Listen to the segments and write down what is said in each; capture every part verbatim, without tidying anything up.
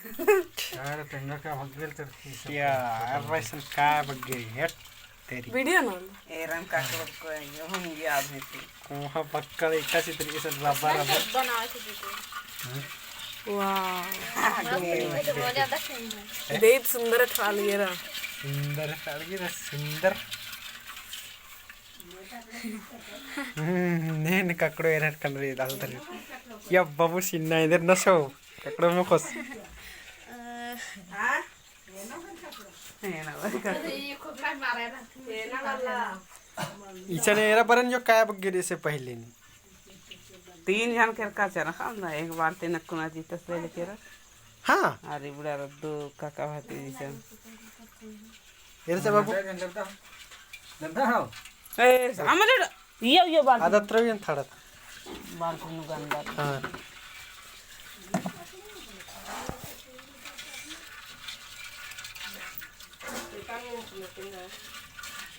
यार, तेंगा का बग्गेल चरखी सब या, कर अरे सन का बग्गेल, हट तेरी। वीडियो ना। एरन का कर को, ये हम ये आदमी थे। कोहा पक्का एक ऐसी तरीके से रब्बा, रब्बा। बना के देते। हम्म। वाह। हाँ, ये तो बहुत ज्यादा सुंदर है। देख सुंदर ठाल ये रहा। सुंदर ठाल ये रहा, सुंदर। हम्म, ने, ने ककड़ो एरर कनरी दाल दरी। या बाबू सिन्ना इधर नसो, ककड़ो मुखोस। इसन एरा बरन जो काय बग्गे से पहले नी। तीन जन केरका चरखा ना, एक बाल्टी नक्कुना जीतस ले केरा। हाँ। अरे बुढ़ा दो काका भाती इसन। एरा से बाबू। गंदा हो। ए, सामने इयो, इयो बाल्टी। आदत रही थड़ा। बाल्टी नु गंदा। हाँ।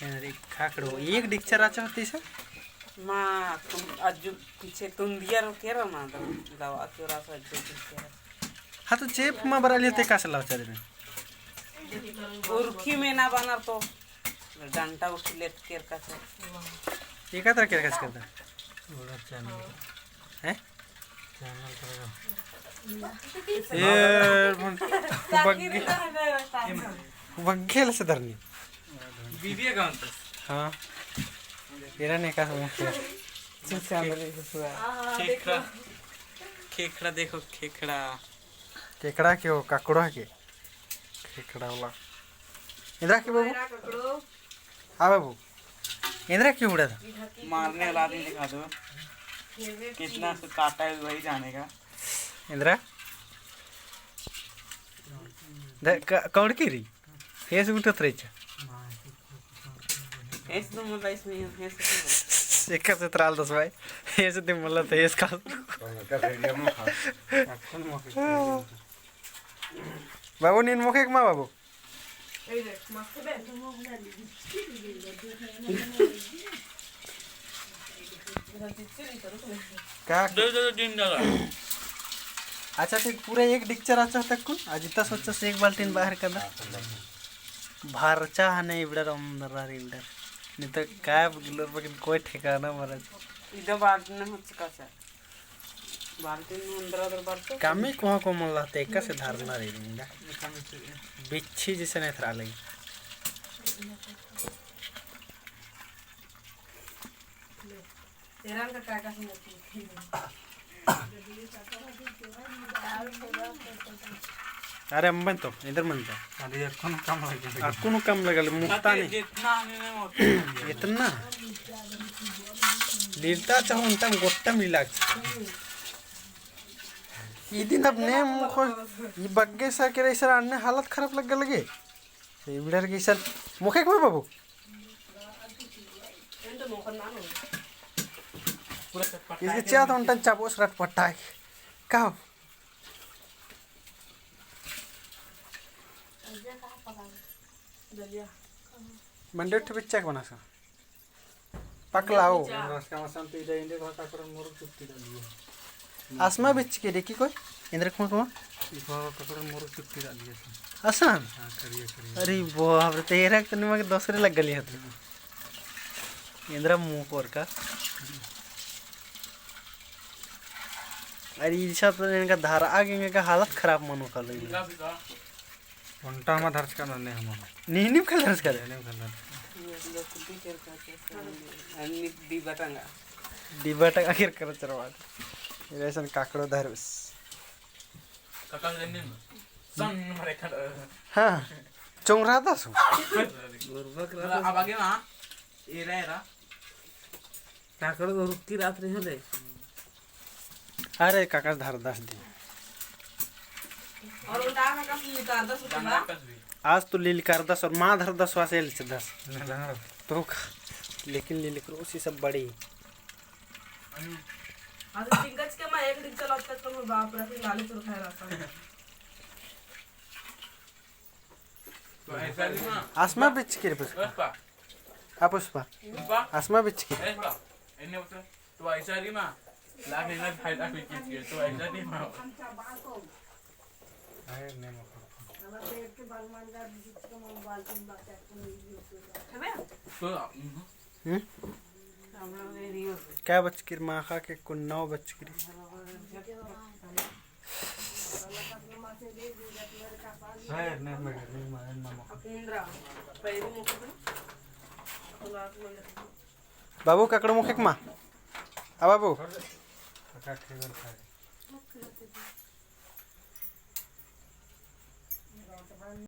अरे खाकड़ो, एक डिक्चर आचा होती सर? माँ, तुम अज्जु पीछे तुम दिया रो के रो माँ, दवा, दवा चोरा सा अज्जु पीछे। हाँ, तो चेप मा बरा लिया ते का सलाह चले में? उर्खी में ना बना तो डंडा उठी लेत केरका से। ये का तरह केरका से करता? हैं? ये बग्गे, बग्गे से धरनी। वीडियो कौन था? हाँ। एरा ने का समझ। खेखड़ा, खेखड़ा देखो, खेखड़ा। केकड़ा के हो, ककड़ो के। केकड़ा वाला। इधर के बाबू? हाँ बाबू। इधर के उड़ा था? मारने वाला आदमी दिखा दो। कितना से काटा है वही जानेगा। इधर? दे, क-, कौड़ की रही? हेस उठत रही छा। हेस तो मुल्ला इसमें, हेस तो मुल्ला। एकर से त्राल दस भाई। हेस दे मुल्ला तो हेस का। बाबू नीन मोखेक मा बाबू। का? दे, दे, दे, दिन लगा। अच्छा, ठीक, पूरा एक डिक्चर अच्छा तक कुन? आज इतना सोचा से एक बाल्टीन बाहर कर दा। भरचा हने इबड़र, अंदर इबड़र। नहीं तो काय गिलोर बकिन कोई ठिकाना मरच। इधर बाल्टीन में मुझका सर। बाल्टी नू अंदर अंदर बाल्टी। कमी कोहा को मन लगते एका से धारणा रही रिंदा। बिच्छी जैसे नहीं थरा लगी। तेरा का काका से नहीं। अरे अम्बन तो इधर मन जा। अरे अक्कुन कम लगे। अक्कुन कम लगल, मुक्ता नहीं। जितना आने में उतना। इतना। लीलता चाहो उनता गोट्टा मिला। इदिन अब ने मुखो, ई बग्गे सा के रही सर, अन्ने हालत खराब लग लगे। इबड़र के सर, मुखे को बाबू। इसके चात उनता चाबो सरट पटाई। का? मंडे उठ बिच्चा के बना सा। पकलाओ। रसका मसन तो इदा इंदे तो काकरन मोर चुट्टी डालिए। आसमा बिच के देखी कोई? इंद्र कुमार कुमार? इको काकरन मोर चुट्टी डालिए। असन? हाँ, करिए, करिए। अरे बाप रे, तेरा के तनिमा के दोसरे लग गली हत। इंद्र मुंह कोर का। अरे, इच्छा तो इनका धारा आगे इनका हालत खराब मनो का लगी। ओन्टा हमा धरचका नन्ने हमा। नीनिम खल धरचका दे? नीनिम खल धरचका। अन्नी डिब्बा टंगा। डिब्बा टंगा केरका चरवात। एरा सन काकड़ो धरुस। काका जन्निम। सन मरे खड़। हाँ। चोंगरा दा सु। अब आगे ना। एरा, एरा। काकड़ तो रुक्की रात रही होले। अरे काका धरदस दी। और उल्टा काका लील करदस उठेगा। आज तो लील करदस और माँ धरदस वासे लील दस। तो लेकिन लील करो उसी सब बड़ी। आज टिंगच के माँ एक डिग चलाता तो मैं बाप रे, फिर लाले चुर खाए रहता। आसमा बिच के रे पुष्पा। आ पुष्पा। आसमा बिच के। तो ऐसा नहीं माँ। लागे ना फायदा भी किस के, तो ऐसा नहीं माँ। हम्म? का बचकी रई माखा के कुन नौ बचकी रई। बाबू, ककड़ो मुखेक मा। आ बाबू।